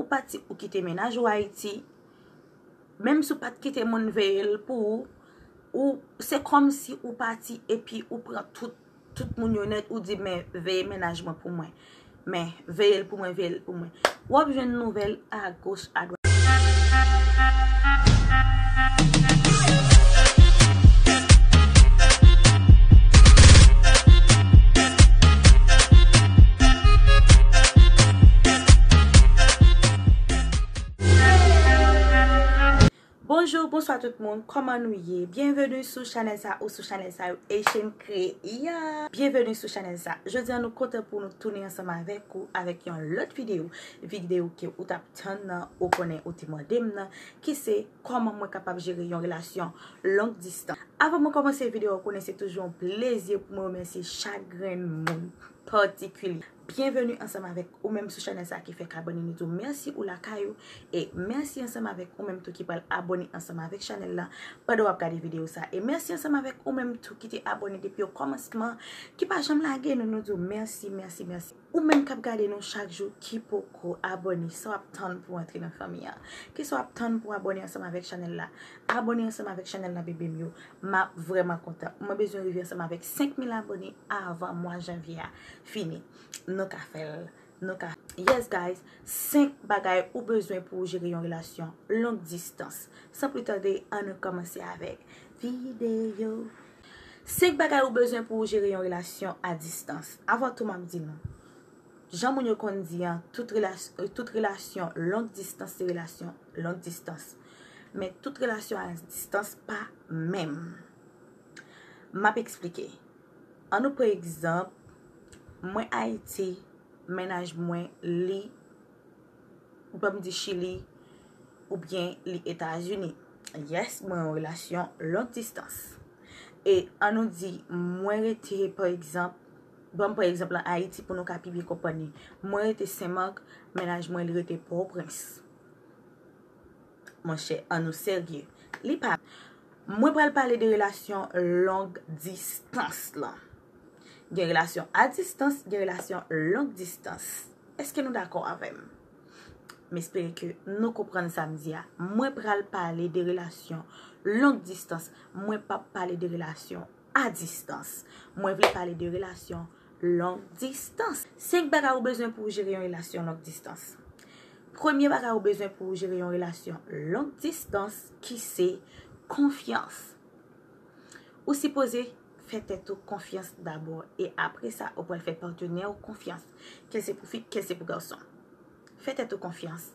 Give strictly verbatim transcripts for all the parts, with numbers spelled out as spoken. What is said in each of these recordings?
Pati ou kite mennaj ou Ayiti, menm si w pa t kite moun veye l pou ou, ou, se kòmsi ou pati epi ou pran tout, tout moun yo nèt, ou di, "Men veye mennaj mwen pou mwen. Men veye l pou mwen, veye l pou mwen." W ap jwenn nouvèl agoch, adwat. Bonjou, bonswa tout moun, kòman nou ye? Byenveni sou chanèl sa ou sou chanèl sa yo, Haitian Creole. Byenveni sou chanèl sa. Jodi a nou kontan pou nou tounen ansanm avèk ou avèk yon lòt videyo. Videyo ke ou t ap tann nan, ou konnen ou te mande m nan, ki se kòman mwen kapab jere yon relasyon long distans. Avan mwen kòmanse videyo a, ou konnen se toujou yon plezi pou mwen remèsye chak grenn moun patikilye. Byenveni ansanm avèk ou menm sou chanèl sa ki fèk abòne, nou di w mèsi ou lakay ou. E mèsi ansanm avèk ou menm tou ki pral abòne ansanm avèk chanèl la pandan w ap gade videyo sa. E mèsi ansanm avèk ou menm tou ki te abòne depi okòmansman, ki pa janm lage nou, nou di w mèsi, mèsi, mèsi. Ou menm k ap gade nou chak jou ki poko abòne, sa w ap tann pou antre nan fanmi an? Kisa w ap tann pou abòne ansanm avèk chanèl la? Abòne ansanm avèk chanèl la, bebe m yo. M ap vrèman kontan. Mwen bezwen rive ansanm avèk senk mil abòne avan mwa janvye a fini. Nou ka fè l. Nou ka. Yes, guys. Senk bagay ou bezwen pou w jere yon relasyon long distans. San pli tande, ann nou kòmanse avèk videyo. Senk bagay ou bezwen pou w jere yon relasyon a distans. Avan tou, m ap di nou, jan moun yo konn di an, tout relas-, tout relasyon long distans se relasyon long distans. Men tout relasyon a distans pa menm. M ap eksplike. Ann nou pran egzanp, mwen Ayiti, mennaj mwen, li, ban m di Chili, oubyen li Etazini. Yes, mwen yon relasyon long distans. E ann nou di, mwen rete, pa egzanp, ban m pran egzanp lan Ayiti pou nou ka pi byen konprann li. Mwen rete Senmak, mennaj mwen, li rete Pòtoprens. Monchè, ann nou serye. Li pa. Mwen pral pale de relasyon long distans lan. Gen relasyon a distans, gen relasyon long distans. Èske nou dakò avè m? M espere ke nou konprann sa m di a. Mwen pral pale de relasyon long distans. Mwen p ap pale de relasyon a distans. Mwen vle pale de relasyon long distans. Senk bagay ou bezwen pou w jere yon relasyon long distans. Premye bagay ou bezwen pou w jere yon relasyon long distans, ki se konfyans. Ou sipoze fè tèt ou konfyans dabò, e apre sa, ou pral fè patnè w konfyans. Kè l se pou fi, kè l se pou gason. Fè tèt ou konfyans.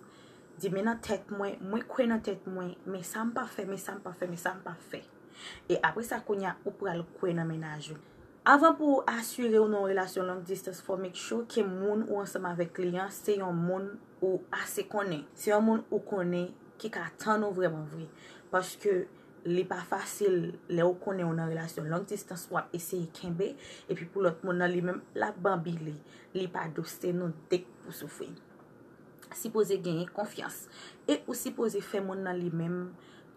Di, "Men nan tèt mwen, mwen kwè nan tèt mwen, men sa m p ap fè, men sa m p ap fè, men sa m p ap fè." E apre sa, kounye a, ou pral kwè nan mennaj ou. Avan pou w asire w nan yon relasyon long distance, fò w make sure ke moun ou ansanm avèk li an, se yon moun ou ase konnen. Se yon moun ou konnen ki ka tann ou vrèman vre. Paske li pa fasil lè ou konnen ou nan relasyon long distance, w ap eseye kenbe, epi pou lòt moun nan, li menm, l ap banbile. Li pa dous, se nou de k pou soufri. Sipoze genyen konfyans. E ou sipoze fè moun nan li menm,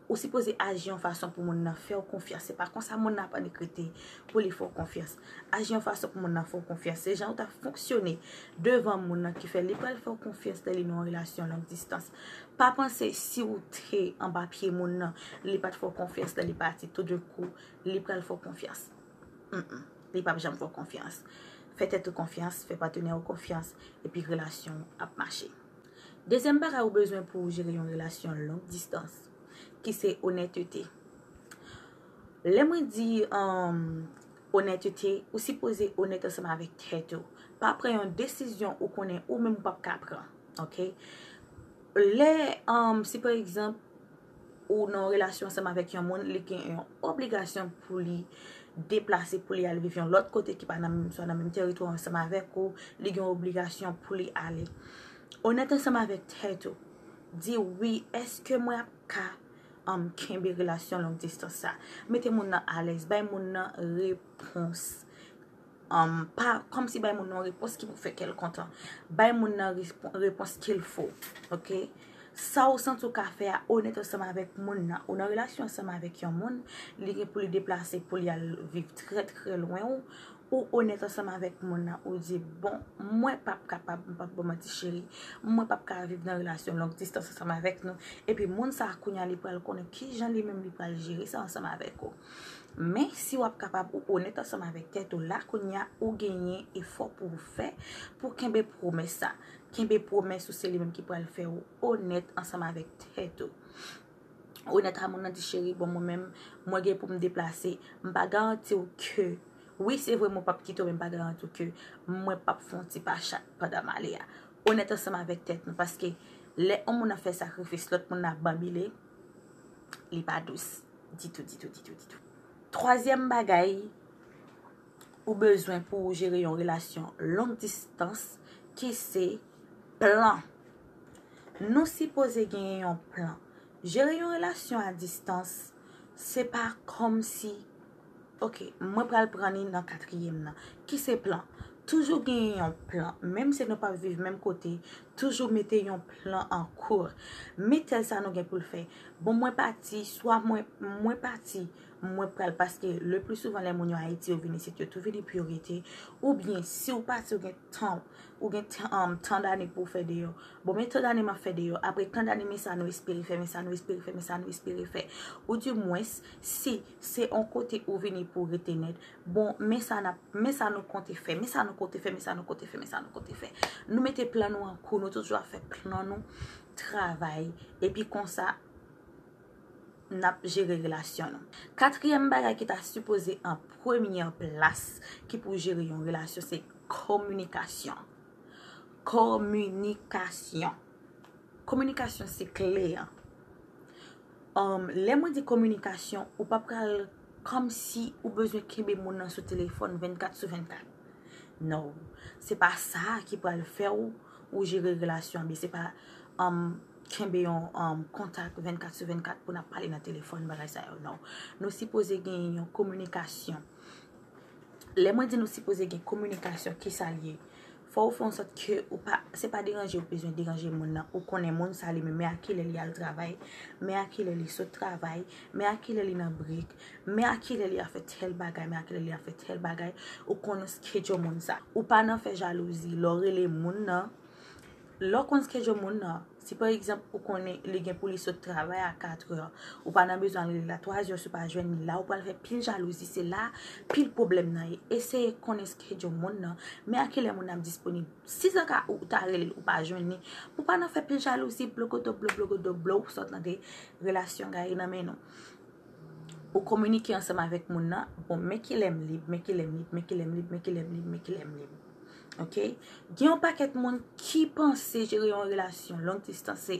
ou sipoze aji yon fason pou moun nan fè w konfyans. Se pa konsa moun nan ap annik rete pou li fè w konfyans. Aji yon fason pou moun nan fè w konfyans. Se jan ou t ap fonksyone devan moun nan ki fè li pral fè w konfyans lè li nan yon relasyon long distance. Pa panse si ou te anba pye moun nan, li pa t fè w konfyans lè li pati, tout de kou, li pral fè w konfyans. Mm-mm. Li p ap janm fè w konfyans. Fè tèt ou konfyans, fè patnè w konfyans, epi relasyon w ap mache. Dezyèm bagay ou bezwen pou w jere yon relasyon long distance, ki se onètete. Lè mwen di, um, onètete, ou sipoze onèt ansanm avèk tèt ou. Pa pran yon desizyon ou konnen ou menm ou p ap ka pran, oke? Lè, um, si pa egzanp, ou nan yon relasyon ansanm avèk yon moun, li gen yon obligasyon pou li deplase, pou li al viv yon lòt kote ki pa nan menm, swa nan menm teritwa ansanm avèk ou, li gen yon obligasyon pou li ale. Onèt ansanm avèk tèt ou. Di, "Wi, èske mwen ap ka, um, kenbe relasyon long distance sa?" Mete moun nan alèz, bay moun nan repons. Um, pa kòmsi bay moun nan yon repons ki pou fè kè l kontan. Bay moun nan respo-, repons ke l fo. Oke? Sa ou santi ou ka fè a, onèt ansanm avèk moun nan. Ou nan relasyon ansanm avèk yon moun, li gen pou li deplase, pou li al viv trè, trè lwen ou. Ou onèt ansanm avèk moun nan, ou di, bon, mwen p ap kapab, m p ap ba w manti cheri, mwen p ap ka viv nan relasyon long distance ansanm avèk nou. Epi moun sa a kounye a li pral konnen kijan li menm li pral jere sa ansanm avèk ou. Men si w ap kapab, ou onèt ansanm avèk tèt ou, la kounye a ou genyen efò pou w fè pou kenbe pwomès sa. Kenbe pwomès ou, se li menm ki pral fè w onèt ansanm avèk tèt ou. Onèt a moun nan di, cheri, bon, mwen menm, mwen gen pou m deplase. M pa garanti w ke, wi, se vre, mwen p ap kite w, men m pa garanti w ke mwen p ap fè yon ti pa chat pandan m ale a. Onèt ansanm avèk tèt nou, paske lè yon moun nan fè sakrifis, lòt moun nan ap banbile, li pa dous ditou, ditou, ditou, ditou. Twazyèm bagay ou bezwen pou w jere yon relasyon long distance, ki se plan. Nou sipoze genyen yon plan. Jere yon relasyon a distans, se pa kòmsi, ok, mwen pral pran li nan katriyèm nan. Ki se plan? Toujou genyen yon plan. Menm si nou p ap viv menm kote, toujou mete yon plan an kou. Men tèl sa nou gen pou l fè. Bon, mwen pati, swa mwen, mwen pati, mwen pral, paske le pli souvan lè moun yo Ayiti, yo vin isit, yo tou vini pou yo rete. Oubyen, si w pati, ou gen tan, ou gen tan, um, tan dane pou w fè deyò. Bon, men tan dane m ap fè deyò. Apre tan dane, men sa nou espere fè, men sa nou espere fè, men sa nou espere fè. Ou di mwens, si se yon kote ou vini pou w rete nèt, bon, men sa n ap, men sa nou konte fè, men sa nou konte fè, men sa nou konte fè, men sa nou konte fè. Nou mete plan nou an kou, nou toujou ap fè plan nou travay. Epi konsa, n ap jere relasyon nou. Katriyèm bagay ki ta sipoze an premyè plas ki pou jere yon relasyon, se kominikasyon. Kominikasyon. Kominikasyon se kle an. Um, lè mwen di kominikasyon, ou pa pral kòmsi ou bezwen kenbe moun nan sou telefòn vennkat sou vennkat. No. Se pa sa ki pral fè w, ou jere relasyon an byen. Se pa, um, kenbe yon, um, kontak vennkat sou vennkat pou n ap pale nan telefòn, bagay sa yo. No. Nou sipoze gen yon kominikasyon. Lè mwen di nou sipoze gen kominikasyon, ki sa l ye? Fò w fè yon sòt ke ou pa, se pa deranje ou bezwen deranje moun nan. Ou konnen moun sa li menm, men a kilè li al travay, men a kilè li sot travay, men a kilè li nan brek, men a kilè li a fè tèl bagay, men a kilè li a fè tèl bagay. Ou konnen schedule moun sa. Ou pa nan fè jalouzi. Lè w rele moun nan, lè w konn schedule moun nan, si pa egzanp ou konnen li gen pou li sot travay a katrè, ou pa nan bezwen al rele l a twazè, si w pa jwenn li la, ou pral fè pil jalouzi. Se la pil pwoblèm nan ye. Eseye konnen schedule moun nan, men a kilè moun nan ap disponib. Si se ka ou ta rele l, ou pa jwenn li, pou pa nan fè pil jalouzi, blogodo, blo, blogodo, blo, ou sòt nan de relasyon gaye nan men nou. Ou kominike ansanm avèk moun nan, bon, men kilè m lib, men kilè m lib, men kilè m lib, men kilè m lib, men kilè m lib. Ok? Gen yon pakèt moun ki panse jere yon relasyon long distance se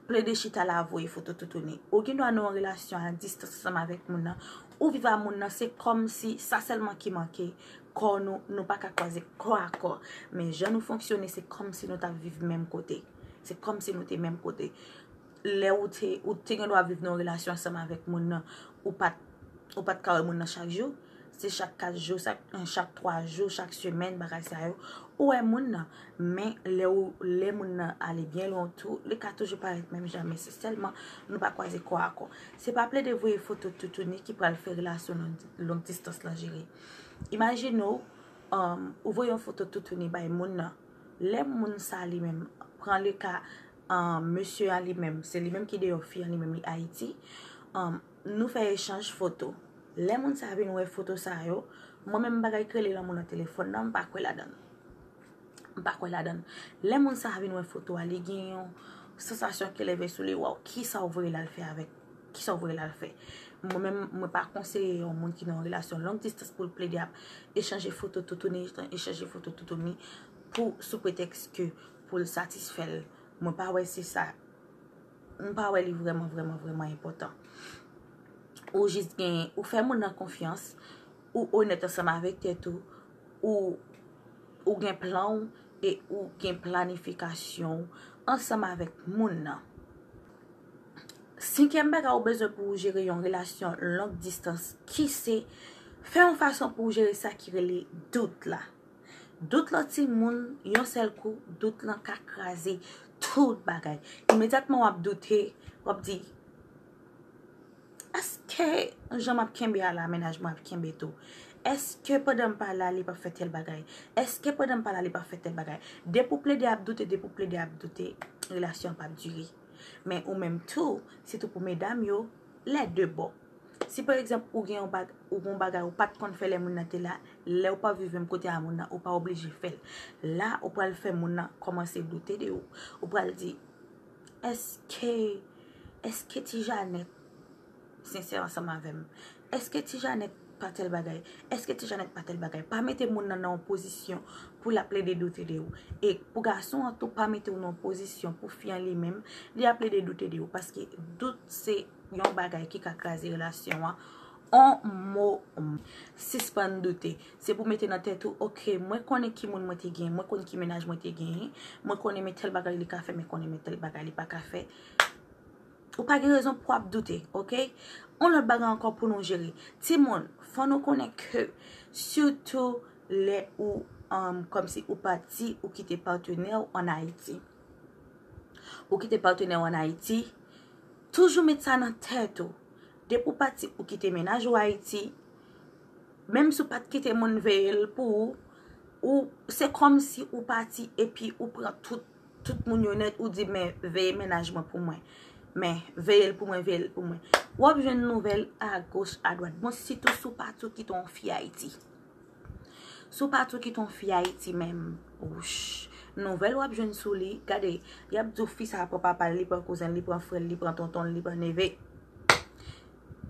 plede chita la voye foto toutouni. Ou gen dwa nan yon relasyon a distans ansanm avèk moun nan. Ou viv a moun nan, se kòmsi sa sèlman ki manke. Kò nou, nou pa ka kwaze kò a kò. Men jan nou fonksyone, se kòmsi nou t ap viv menm kote. Se kòmsi nou te menm kote. Lè ou te, ou te gen dwa viv nan yon relasyon ansanm avèk moun nan, ou pa t, ou pa t ka wè moun nan chak jou, se chak kat jou, chak, chak twa jou, chak semèn, bagay sa yo, ou wè moun nan. Men lè ou, lè moun nan ale byen lwen tou, li ka toujou parèt menm jan, men se sèlman nou pa kwaze kò a kò. Se pa plede voye foto toutouni ki pral fè relasyon long, long distans lan jere. Imajine w, um, ou voye yon foto toutouni bay moun nan. Lè moun sa li menm, pran le ka, um, mesye a li menm, se li menm ki deyò, fi an li menm li Ayiti, um, nou fè echanj foto. Lè moun sa vin wè foto sa yo, mwen menm m pa ka rele nan moun nan telefòn nan, m pa kwè ladan l. M pa kwè ladan l. Lè moun sa vin wè foto a, li gen yon sansasyon ki leve sou li, waw, kisa w voye l al fè avèk? Kisa w voye l al fè? Mwen menm, mwen pa konseye yon moun ki nan yon relasyon long distance pou l plede ap echanje foto toutouni, echanje foto toutouni pou, sou pretèks ke pou l satisfè l. Mwen pa wè se sa. M pa wè li vrèman, vrèman, vrèman enpòtan. Ou jis gen, ou fè moun nan konfyans, ou onèt ansanm avèk tèt ou, ou, ou gen plan w e ou gen planifikasyon w ansanm avèk moun nan. Senkyèm bagay ou bezwen pou ou jere yon relasyon long distance, ki se fè yon fason pou ou jere sa ki rele dout la. Dout lan timoun, yon sèl kou, dout lan ka kraze tout bagay. Imedyatman w ap doute, w ap di, èske jan m ap kenbe a la, mennaj mwen ap kenbe tou? Èske pandan m pa la, li p ap fè tèl bagay? Èske pandan m pa la, li p ap fè tèl bagay? Depi w plede ap doute, depi w plede ap doute, relasyon an p ap dire. Men ou menm tou, sitou pou medam yo, lè de bò. Si pa egzanp, ou gen yon bag, ou gen yon bagay ou pa t konn fè lè moun nan te la, lè ou pa viv menm kote a moun nan, ou pa oblije fè l. La, ou pral fè moun nan kòmanse doute de ou. Ou pral di, èske, èske ti Janèt sensè ansanm avè m? Èske ti Janèt pa tèl bagay? Èske ti Janèt pa tèl bagay? Pa mete moun nan nan yon pozisyon pou l ap plede doute de ou. E pou gason an tou, pa mete w nan yon pozisyon pou fi an li menm, li ap plede doute de ou. Paske dout se yon bagay ki ka kraze relasyon an. On mo, sispann doute. Se pou mete nan tèt ou, oke, mwen konnen ki moun mwen te gen, mwen konn ki mennaj mwen te genyen, mwen konnen men tèl bagay li ka fè, men konnen men tèl bagay li pa ka fè. Ou pa gen rezon pou ap doute, oke? On lòt bagay ankò pou nou jere. Timoun, fò nou konnen ke, sitou lè ou, um, kòmsi ou pati, ou kite patnè w ann Ayiti. Ou kite patnè w ann Ayiti, toujou met sa nan tèt ou. Depi w pati, ou kite mennaj ou Ayiti, menm si w pa t kite moun veye l pou ou, ou, se kòmsi ou pati epi ou pran tout, tout moun yo nèt, ou di, men veye mennaj mwen pou mwen. Men veye l pou mwen, veye l pou mwen. W ap jwenn nouvèl agoch, adwat. Bon, sitou si w pati, w kite yon fi Ayiti. Si w pati, w kite yon fi Ayiti menm, wouch, nouvèl w ap jwenn sou li, gade, y ap di w fi sa a pran papa l, li pran kouzen l, li pran frè l, li pran tonton l, li pran neve.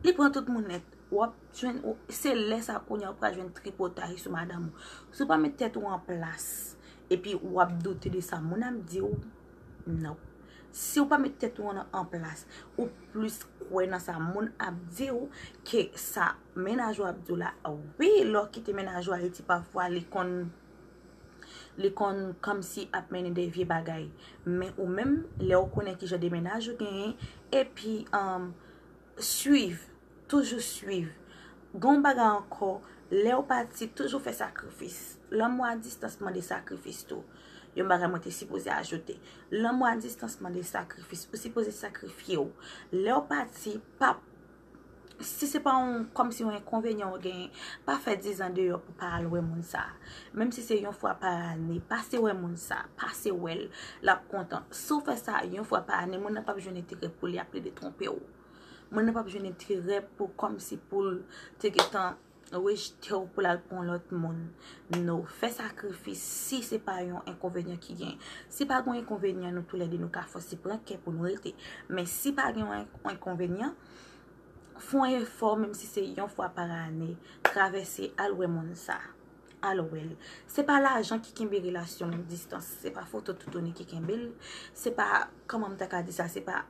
Li pran tout moun nèt. W ap jwenn, w, se lè sa a kounye a w pral jwenn tripotay sou madanm ou. Si w pa met tèt ou an plas, epi w ap doute de sa moun ap di w, non. Si w pa met tèt ou an, an plas, ou plis kwè nan sa moun ap di w ke sa mennaj ou ap di w la. Wi, lè w kite mennaj ou Ayiti, pafwa li konn, li konn kòmsi ap mennen de vye bagay. Men ou menm, lè w konnen ki jan de mennaj ou genyen, epi, um, swiv, toujou swiv. Gon bagay ankò, lè w pati, toujou fè sakrifis. Lanmou a distans mande sakrifis tou. Yon bagay mwen te sipoze ajoute. Lanmou a distans mande sakrifis. Ou sipoze sakrifye w. Lè w pati, pa, si se pa yon, kòmsi yon enkonvenyan w genyen, pa fè dizan deyò pou pa al wè moun sa a. Menm si se yon fwa pa ane, pase wè moun sa a, pase wè l, l ap kontan. Si w fè sa yon fwa pa ane, moun nan p ap jwenn enterè pou li ap plede twonpe w. Moun nan p ap jwenn enterè pou, kòmsi pou l te gentan rejte w pou l al pran yon lòt moun. No, fè sakrifis si se pa yon enkonvenyan ki gen. Si pa gen yon enkonvenyan, nou toulède nou ka fòse pran kè pou nou rete. Men si pa gen yon en-, enkonvenyan, fè yon efò, menm si se yon fwa pa ane, travèse, al wè moun sa. Al wè l. Se pa lajan ki kenbe relasyon long distans. Se pa foto toutouni ki kenbe l. Se pa, kòman m ta ka di sa, se pa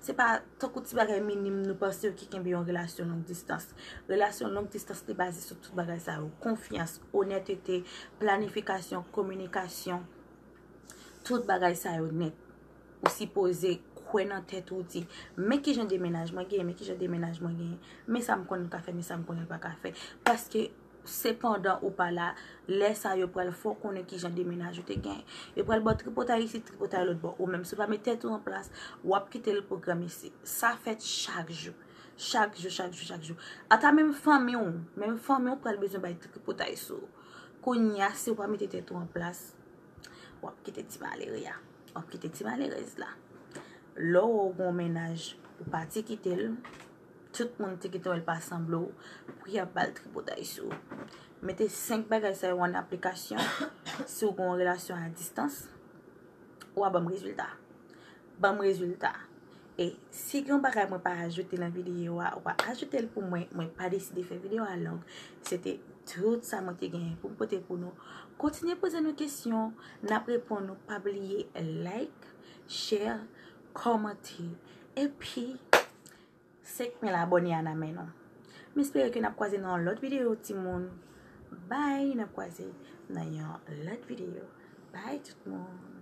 Se pa tankou ti bagay minim nou panse yo ki kenbe yon relasyon long distans. Relasyon long distans li baze sou tout bagay sa yo. Konfyans, onètete, planifikasyon, kominikasyon. Tout bagay sa yo nèt. Ou sipoze kwè nan tèt ou, di, men ki jan de mennaj mwen genyen, men ki jan de mennaj mwen genyen, men sa m konnen l ka fè, men sa m konnen l pa ka fè. Paske sepandan ou pa la, lè sa yo pral fè w konnen ki jan de mennaj ou te gen. Yo pral ba w tripotay isit, tripotay lòt bò. Ou menm, si w pa met tèt ou an plas, w ap kite l pou granmesi. Sa fèt chak jou. Chak jou, chak jou, chak jou. Ata menm fanmi w, menm fanmi w pral bezwen bay tripotay sou ou. Kounye a, si w pa mete tèt ou an plas, w ap kite ti malere a. W ap kite ti malerèz la. Lè w wè w gen yon mennaj, ou pati kite l, tout moun te gentan wè l pa sanble w, pou y ap ba l tripotay sou ou. Mete senk bagay sa yo an aplikasyon, si w gen yon relasyon a distans, w a ban m rezilta. Ban m rezilta. E si gen yon bagay mwen pa ajoute nan videyo a, ou pa ajoute l pou mwen, mwen pa deside fè videyo a long. Se te tout sa mwen te genyen pou m pote pou nou. Kontinye poze nou kesyon, n ap reponn ou. Pa bliye like, share, kòmante. Epi, senk mil abòne a nan men nou. M espere ke n ap kwaze nan yon lòt videyo, timoun. Bye, n ap kwaze nan yon lòt videyo. Bye, tout moun.